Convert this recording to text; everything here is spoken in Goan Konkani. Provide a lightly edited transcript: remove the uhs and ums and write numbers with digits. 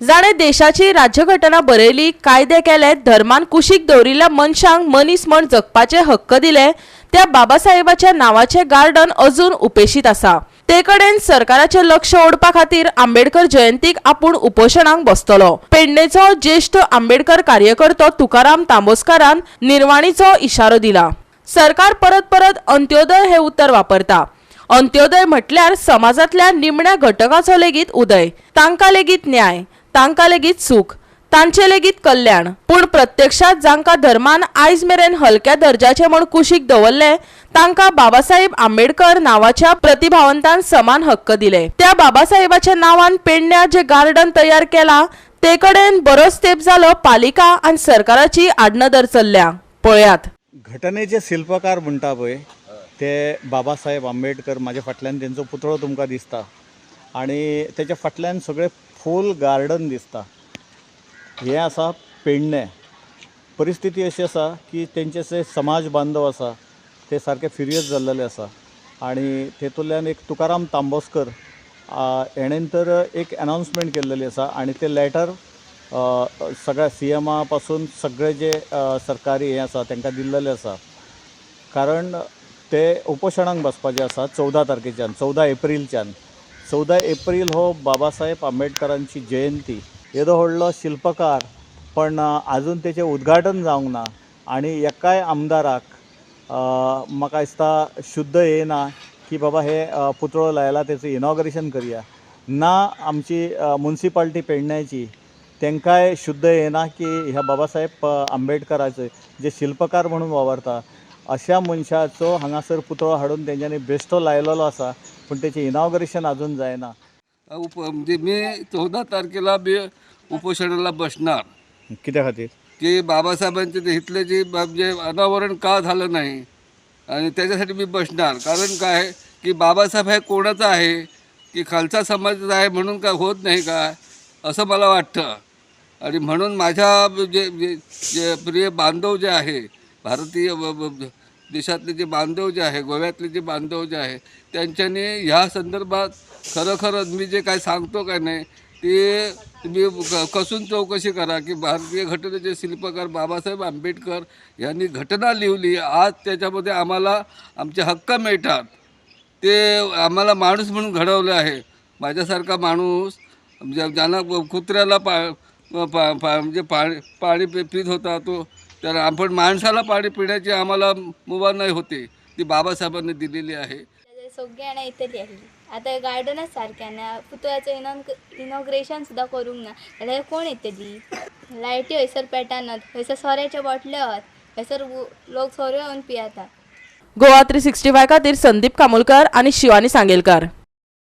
जाणें देशाची राज्यघटना बरयली, कायदे केले, धर्मान कुशीक दवरिल्ल्या मनशांक मनीस म्हण जगपाचे हक्क दिले, त्या बाबासाहेबाच्या नांवाचें गार्डन अजून उपेशीत आसा. ते कडेन सरकाराचें लक्ष ओडपा खातीर आंबेडकर जयंतीक आपूण उपोशणाक बसतलो. पेडणेचो ज्येश्ठ आंबेडकर कार्यकर्तो तुकाराम तांबोस्कारान निर्वाणीचो इशारो दिला. सरकार परत परत अंत्योदय हे उतर वापरता. अंत्योदय म्हटल्यार समाजांतल्या निमण्या घटकाचो लेगीत उदय, तांकां लेगीत न्याय, तांकां लेगीत सूख, तांचे लेगीत कल्याण. पूण प्रत्यक्षात जांकां धर्मान आयज मेरेन हलक्या दर्जाचे म्हूण कुशीक दवरले, तांकां बाबासाहेब आंबेडकर नांवाच्या प्रतिभावंतान समान हक्क दिले. त्या बाबासाहेबाच्या नांवान पेडण्यां जे गार्डन तयार केला, ते कडेन बरोच तेंप जालो पालिका आनी सरकाराची आडनदर चल्ल्या. पळयात. घटनेचे शिल्पकार म्हणटा पळय ते बाबासाहेब आंबेडकर. म्हाज्या फाटल्यान तेंचो पुतळो तुमकां दिसता आनी तेच्या फाटल्यान सगळें फूल गार्डन दिसता. हें आसा पेडणें. परिस्थिती अशी आसा की तेंचे जे समाज बांधव आसा ते सारके फिरयज जाल्लेले आसा आनी तेतूंतल्यान एक तुकाराम तांबोस्कर हेणेन तर एक अनावन्समेंट केल्लेली आसा आनी ते लॅटर सगळ्या सी एमा पासून सगळे जे सरकारी हें आसा तांकां दिल्लेलें आसा, कारण ते उपोशणाक बसपाचे आसा 14 तारखेच्यान, 14 एप्रीलच्यान. 14 एप्रील हो बाबासाहेब आंबेडकरांची जयंती. येदो व्हडलो शिल्पकार, पण आजून तेचें उद्घाटन जावंक ना आनी एकाय आमदाराक म्हाका दिसता शुद्ध येयना की बाबा हे पुतळो लायला तेचो इनॉग्रेशन करया. ना आमची मुन्सिपाल्टी पेडण्याची, तांकांय शुद्ध येना की ह्या बाबासाहेब आंबेडकराचे जे शिल्पकार म्हणून वावरता अशा मनशाचो हांगासर पुतळो हाडून तेंच्यांनी बेश्टो लायलेलो आसा, पूण तेचें इनॉग्रेशन आजून जायना. म्हणजे मी 14 तारखेला मी उपोषणाला बसणार. कित्या खातीर? की बाबासाहेबांचे ते इथले जे म्हणजे अनावरण का झालं नाही आणि त्याच्यासाठी मी बसणार. कारण काय की बाबासाहेब हे कोणाचं आहे, की खालचा समाजाचा आहे म्हणून काय होत नाही का, असं मला वाटतं. आणि म्हणून माझ्या जे जे जे प्रिय बांधव जे आहे, भारतीय देशातले जे बांधव जे आहे, गोव्यातले जे बांधव जे आहे, त्यांच्यानी ह्या संदर्भात खरोखरच मी जे काय सांगतो काय नाही ते तुम्ही कसून चौकशी करा की भारतीय घटनेचे शिल्पकार बाबासाहेब आंबेडकर यांनी घटना लिहिली. आज त्याच्यामध्ये आम्हाला आमचे हक्क मिळतात. ते आम्हाला माणूस म्हणून घडवलं आहे. माझ्यासारखा माणूस म्हणजे ज्यांना कुत्र्याला पा पा पा म्हणजे पाणी पाणी पित होता तो, तर आपण माणसाला पाणी पिण्याची आम्हाला मुभा नाही होती, ती बाबासाहेबांनी दिलेली आहे. सगळीं जाणां येतली आसली. आतां गार्डनच सारकें ना, पुतळ्याचो इनॉग्रेशन सुद्दां करूंक ना जाल्यार कोण येतली? लायटी हयसर पेटनात, हयसर सोऱ्याचे बोटले आहात, हयसर लोक सोरो येवन पियेतात. गोवा 365 खातीर संदीप कामोलकर आनी शिवानी सांगेलकार.